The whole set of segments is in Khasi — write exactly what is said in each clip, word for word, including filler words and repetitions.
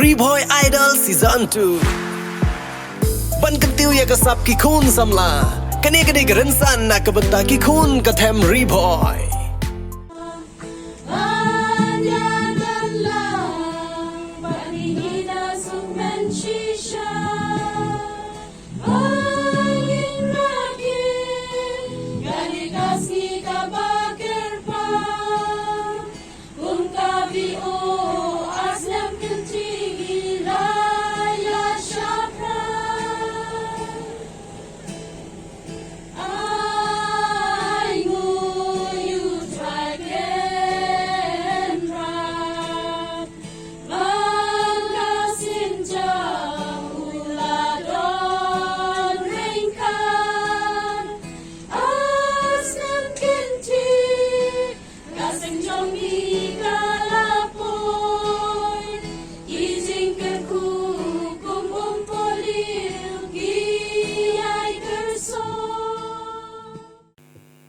Ri Bhoi Idol Season two. Ban kyntiew ïa ka sap ki khun samla. Kane ka dei ka rynsan na ka bynta ki khun ka them Ri Bhoi.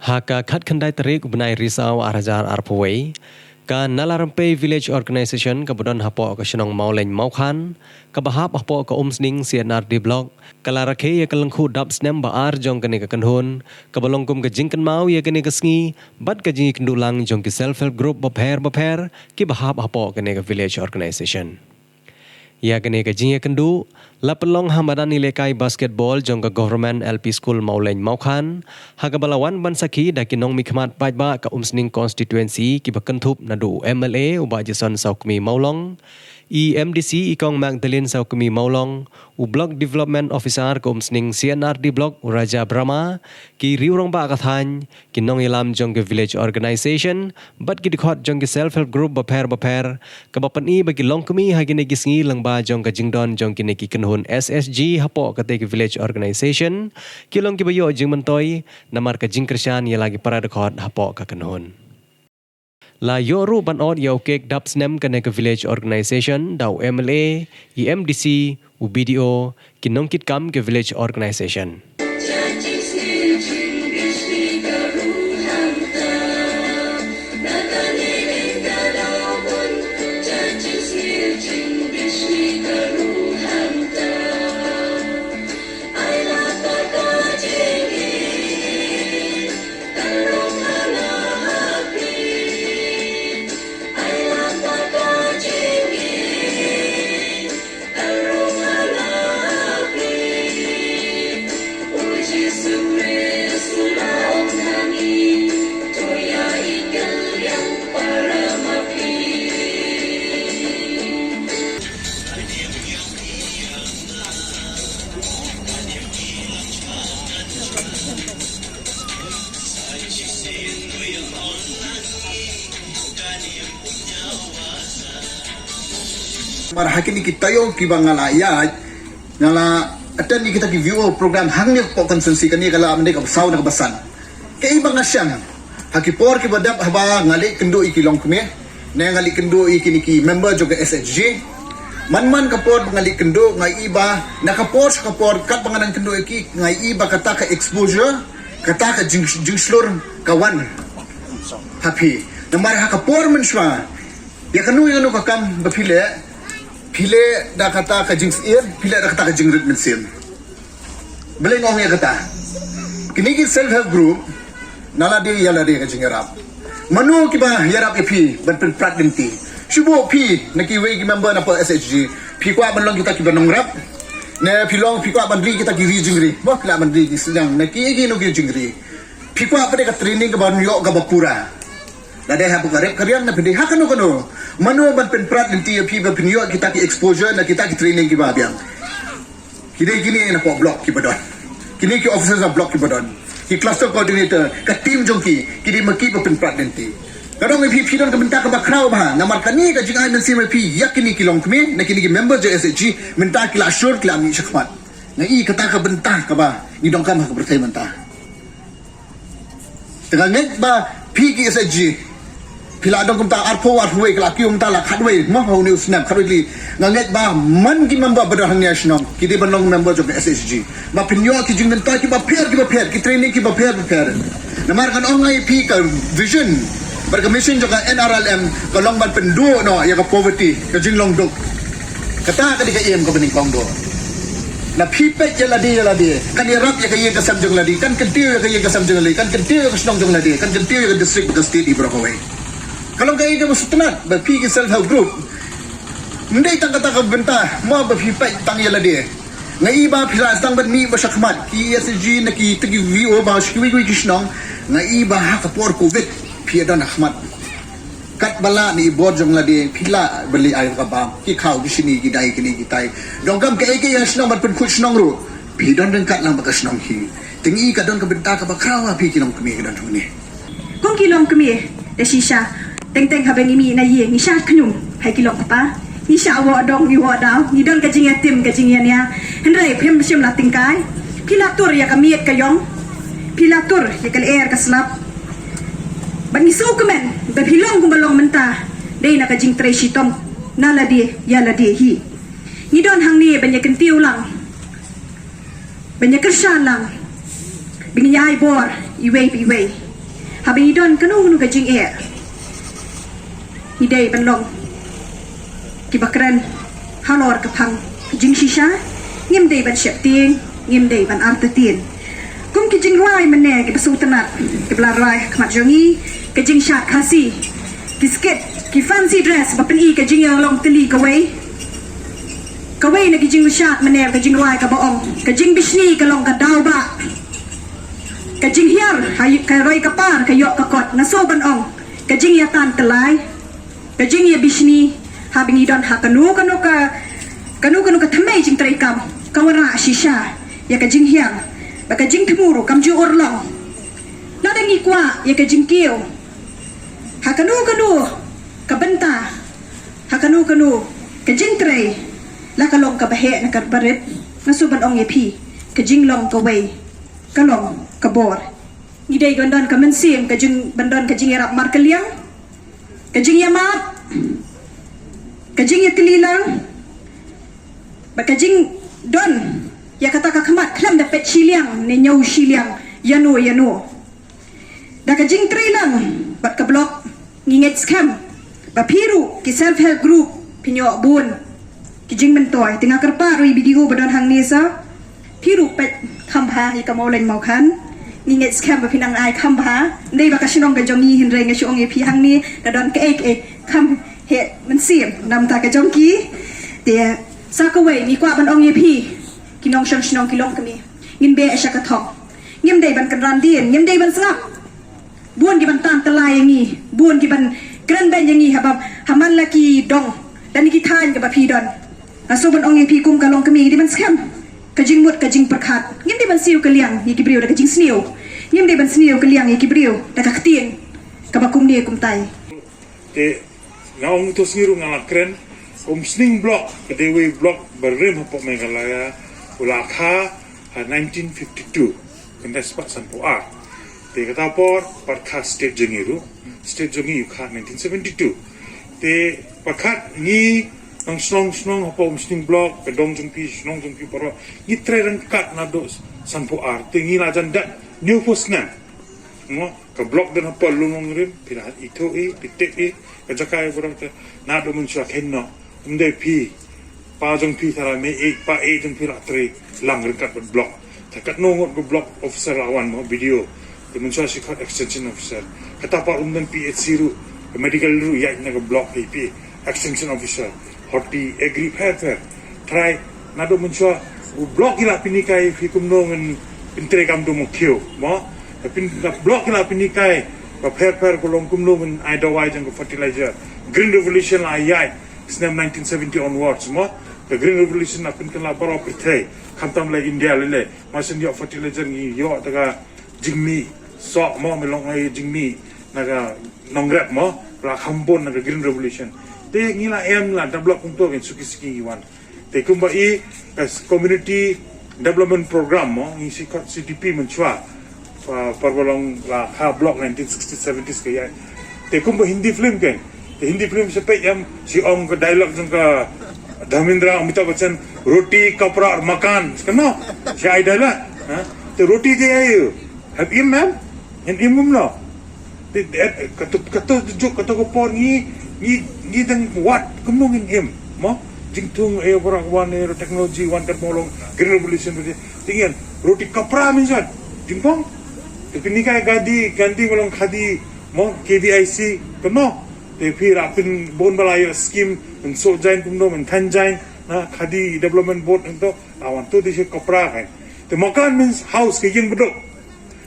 Ha ka khatkhyndai tarik u bnai Risaw arhajar arphew wei, ka Nala Rympei Village Organization kaba don hapoh ka shnong Mawlein Mawkhan, kaba hap hapoh ka Umsning C and R D Block, ka la rakhe ïa ka lyngkhuh dap snem ba ar jong kane ka kynhun, kaba long kum ka jingkynmaw ïa kane ka sngi bad ka jingïakynduh lang jong ki self help group bapher bapher kiba hap hapoh kane ka village organization. Ïa kane ka jingïakynduh la pynlong ha madan ïalehkai basketball jong ka Government L P School Mawlein Mawkhan, ha kaba la wan ban sakhi da ki nongmihkhmat paidbah ka Umsning constituency kiba kynthup naduh u M L A u Bah Jason Sawkmie Mawlong, i M D C i Kong Magdalene Sawkmie Mawlong, u Block Development Officer ka Umsning C and R D Block u Raja Brahma, ki riew rangbah ka thaiñ, ki nongïalam jong ki village organization bad ki dkhot jong ki self help group bapher bapher, kaba pyni ba ki longkmie ha kine ki sngi lyngba jong ka jingdon jong kine ki kynhun S H G hapoh kata ka village organization ki long kiba ïoh jingmyntoi namar ka jingkyrshan ïa la ki para dkhot hapoh ka kynhun. La ïoh ruh ban ot ïa u kek dap snem kane ka village organization da u M L A, i M D C, u B D O, ki nongkitkam ka village organization. Namar ha kine ki taïew kiba nga la ïaid, nga la attend ïa kita ki V O program hangne hapoh constituency, kane ka la mynta kaba saw ne kaba san. Kaei ba nga shem ha ki por kiba dep haba nga leit kynduh ïa ki longkmie ne nga leit kynduh ïa kine ki member jong ka S H G. Man man ka por ba nga leit kynduh nga ïohi ba na ka por sha ka por katba nga nang kynduh ïa ki nga ïohi ba kata ka exposure, kata ka jing, jingshlur ka wan ha phi. Namar ha ka por mynshuwa, ïa kano ïa kano ka kam ba phi leh, phi leh da kata ka jingsyier, phi leh da kata ka jingrit mynsiem. Balei nga ong ïa kata? Kine ki self help group, na lade ïa lade ka jingïarap. Mano kiba ïarap ïa phi ban pynprat lynti? Shu buh phi na kiwei ki member na poh S H G, phi kwah ban long kita kiba nongrep? Ne phi long, phi kwah ban ri kita ki ri jingri? Mo, phi lah ban ri ki sniang na ki, kino ki jingri. Phi kwah pat de ka training kaba ïoh kaba pura. Lada hapoh ka rep ka riang ne phi dei ha kano kano. Mano ban pynprat lynti ïa phi ba phin ïoh kita ki exposure ne kita ki training kiba biang? Ki dei kine na poh block kiba don. Kine ki officers of block kiba don. Ki cluster coordinator, ka team jong ki, ki dei ma ki ba pynprat lynti. Nga ong ïa phi, phi don ka bynta kaba khraw bha, namar kane ka jingai mynsiem ïa phi ïa kine ki longkmie ne kine ki member jong S H G, mynta ki la shur, ki la mih shakhmat. Nga i kata ka bynta kaba ngi donkam ha ka pyrthei mynta. Te nga ngeit ba phi ki S H G, phi la don kumta arphew, arphew wei, ka la kiew mynta la khatwei, mo, ha une u snem khatwei tylli. Nga ngeit ba man ki member ba don hangne ha shnong, ki dei ban long member jong ka S H G. Ba phin ïoh ki jingmyntoi kiba pher kiba pher, ki training kiba pher kiba pher. Namar ngan ong ïa phi, ka vision bad ka mission jong ka N R L M ka long ban pynduh noh ïa ka poverty, ka jinglong duk. Kata ka dei ka ïing kaba nyngkong. Lada phi peit ïa lade ïa lade, kan ïarap ïa ka ïing ka sem jong lade, kan kyntiew ïa ka ïing ka sem jong lade, kan kyntiew ïa ka shnong jong lade, kan kyntiew ïa ka district, ka state, ïa baroh kawei. Ka long kaei kaba sngewtynnat ba phi ki self help group, ym dei tang kata ka bynta mo ba phi peit tang ïa lade. Nga i ba phi la sdang ban mih ba shakhmat, ki S G na ki, te ki V O ba sha kiwei kiwei ki shnong. Nga i ba ha ka por covid phi ïa don ha khmat. Katba lah na i bor jong lade, phi lah ban leit ai ka bam, ki khaw ki shini, ki dai kine ki tai. Donkam kaei kaei ha shnong ban pynkhuid shnong ruh, phi don ryngkat lang bad ka shnong hi. Te nga i ka don ka bynta kaba khraw ha phi ki longkmie ki don hangne. Kum ki longkmie, da shisha, teng teng haba ngi mih na ïing, ngi shah khñium ha ki longkpa. Ngi shah wad dong, ngi wad daw, ngi don ka jingïatim, ka jingïania. Hynrei phim shym la tyngkai. Phi la tur ïa ka miet ka ïong, phi la tur ïa ka lyer ka slap. Bad ngi sngewkmen ba phi long kumba long mynta, dei na ka jingtrei shitom na lade ïa lade hi. Ngi don hangne ban ïa kyntiew lang, ban ïa kyrshan lang, ban ïa ai bor iwei pa iwei. Haba ngi don kano kano ka jingeh, ngi dei ban long kiba kren halor ka phang ka jingshisha. Ngim dei ban sheptieng, ngim dei ban artatien. Kum ki jingrwai mynne kiba sngewtynnat kiba la rwai ha khmat jong ngi, ka jingshad Khasi, ki skirt, ki fancy dress ba pyni ka jingïalong tylli kawei. Kawei na ki jingshad mynne ka jingrwai kaba ong, ka jingbishni ka long ka daw ba, ka jinghiar ha ka roi ka par ka ïoh ka kot. Nga sngewbha ban ong, ka jingïatan tyllai, ka jingïabishni, haba ngi don ha kano kano ka, kano kano ka thymmei jingtrei kam, ka wanrah shisha ïa ka jinghiar bad ka jingthmu ruh kam ju urlong. Lada ngi kwah ïa ka jingkiew ha kano kano ka bynta, ha kano kano ka jingtrei, la ka long kaba heh ne kaba rit, nga sngewbha ban ong ïa phi, ka jinglong kawei ka long ka bor. Ngi dei ban don ka mynsiem, ka jing, ban don ka jingïarap markylliang, ka jingïamap, ka jingïatylli lang, bad ka jingdon ïa kata ka khmat khlem da peit shiliang ne ñiew shiliang ïano ïano. Da ka jingtrei lang bad ka block, ngi ngeit skhem ba phi ruh ki self help group phin ïoh bun ki jingmyntoi. Te nga kyrpad ruh ïa i B D O ba don hangne sa, phi ruh peit kham bha ïa ka Mawleiñ Mawkhan. Ngi ngeit skhem ba phin nang ai kham bha. Ym dei ba ka shnong ka jong ngi, hynrei nga shu ong ïa phi, hangne da don kaei kaei kham heh mynsiem na bynta ka jong ki. Te sa kawei ngi kwah ban ong ïa phi ki nongshong shnong, ki longkmie, ngin beh sha ka thong. Ngim dei ban kynran dien, ngim dei ban sngap. Bun ki ban tan tyllai ïa ngi, bun ki ban kren beiñ ïa ngi haba, ha man la ki dong lane ki thaiñ kaba phi don. Nga sngewbha ban ong ïa phi kum ka longkmie, ngi dei ban skhem ka jingmut ka jingpyrkhat. Ngim dei ban siew kylliang ïa ki briew da ka jingsniew. Ngim dei ban sniew kylliang ïa ki briew da ka ktien kaba kumne kumtai. Te nga ong, to sngi ruh nga la kren, Umsning Block ka dei uwei u block ba rim hapoh Meghalaya, u la kha ha nineteen fifty-two, kynta spah sanphew ar. Te kata por pat kha state jong ngi ruh, state jong ngi u kha nineteen seventy-two. Te pat kha ngi nang shnong shnong hapoh Umsning Block, ka dong jong phi, shnong jong phi baroh, ngi trei ryngkat naduh sanphew ar. Te ngi la jan dat hynñiewphew snem. Mo, ka block don hapoh Lum Nongrim, phi la ithuh i, phi tip i, ka jaka i baroh te, naduh mynshuwa kynnoh, ym dei phi, pa jong phi, tara mei i, pa i jong phi la trei lang ryngkat bad block. Te katno ngut ka block officer la wan mo, B D O, te mynshuwa shi khot extension officer. Kata pat ym don P H C ruh, ka medical ruh ïaid na ka block, phi, phi extension officer, horti, agri, pher pher. Trai, naduh mynshuwa u block i la pynhikai phi kumno ngin pyntrei kam dum u khiew, mo? Pyn, na block i la pynhikai ba pher pher, ka long kumno ngin ai dawai jong ka fertilizer. Green Revolution la ïaid snem nineteen seventy onwards, mo? Ka Green Revolution la pynkylla baroh pyrthei, khamtam la India lei lei. Mar shen ïoh fertilizer ngi ïoh da ka jingmih soh, mo, me long ai jingmih na ka nongrep, mo, la kham bun na ka Green Revolution. Te ngi la em la develop kumto, ngin suki suki ngi wan. Te kumba i, eh, Community Development Program, mo, ngi shi khot C D P mynshuwa. Pa, par ba long la kha block nineteen sixty seventies ka ïa. Te kumba Hindi film ken. Te Hindi film shi peit em, shi ong ka dialogue jong ka Dharmendra, Amitabh Bachchan, "Roti, kapda aur makan." Kano? Shi ai dialogue. Ha? Te roti te ai, hap im em? Ngin im kumno? Te, eh, kato, kato juk, kato ka por ngi, ngi, ngi dang wad kumno ngin im, mo? Jingthung eh barak wan eh technology wan kat mo long green revolution tu jingyan roti kapra minsan jingpong. Te pini kai gadi gandi mo long khadi mo K V I C kano. Te phi rapin bon bala yo scheme en so jain kumno en than jain na khadi development board ento awan tu di kapra kai. Te makan means house ke yang bedok.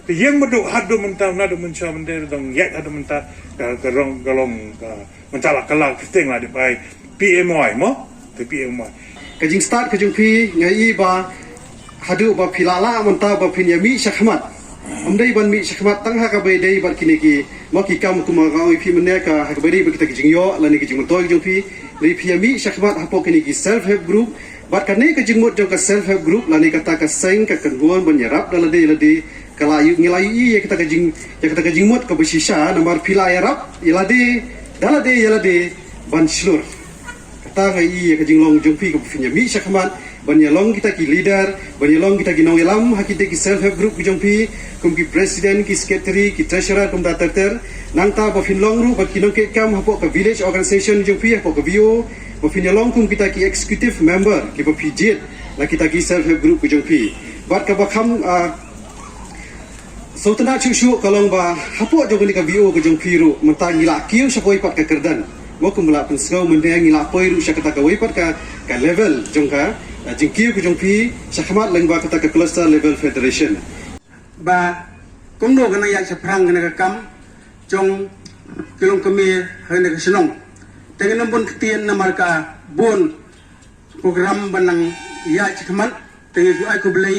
Te yang bedok hadu mentar nadu mencha mendar dong yak hadu mentar ka rong galong ka Mentala kala kesteng la di bai P M Y mo te P M Y. Ka jingstad ka jong phi nga i ba hadu ba phi la la menta ba phin ya mi shakhmat. Am dei ban mi shakhmat tang ha ka bai dei bad kine ki mo ki kam kuma ka oi phi mene ka ha ka bai dei ba kita ki jingyo la ni ki jingmutoi jong phi. Dei phi ya mi shakhmat hapo kine ki self help group bad kane ka jingmut jong ka self help group la ni kata ka seng ka kanhuan ban yarap da la dei la dei ka la yu ngi la yu i ya kata ka jing ya kata ka jingmut ka ba shisha namar phi la yarap ya la dei da la dei ya la dei ban shlur. Kata nga i ya ka jinglong jong phi ka ba phi nya mi shakhmat ban ya long kita ki leader ban ya long kita ki nongyalam ha kita ki self help group ki jong phi kum ki president ki secretary ki treasurer kum da ter ter nangta ba phin long ru ba ki nongke kam hapo ka village organization jong phi hapo ka V O ba phin ya long kum kita ki executive member ki ba phi jit la kita ki self help group ki jong phi. Bad ka ba kham ah, Sawtna chuh chuh ka long ba hapoh jong kane ka V O ka jong phi ruh mynta ngi la kiew sha kawei pat ka kyrdan. Mo kum la pynsngew mynne ngi la poi ruh sha kata kawei pat ka ka level jong ka ah, jingkiew ka jong phi sha khmat leng ba kata ka cluster level federation. Ba kumno ka nang ïaid shaphrang kane ka kam jong ki longkmie ha kane ka shnong. Te ngin ym bun ktien namar ka bun program ba nang ïaid shakhmat te ngi ai khublei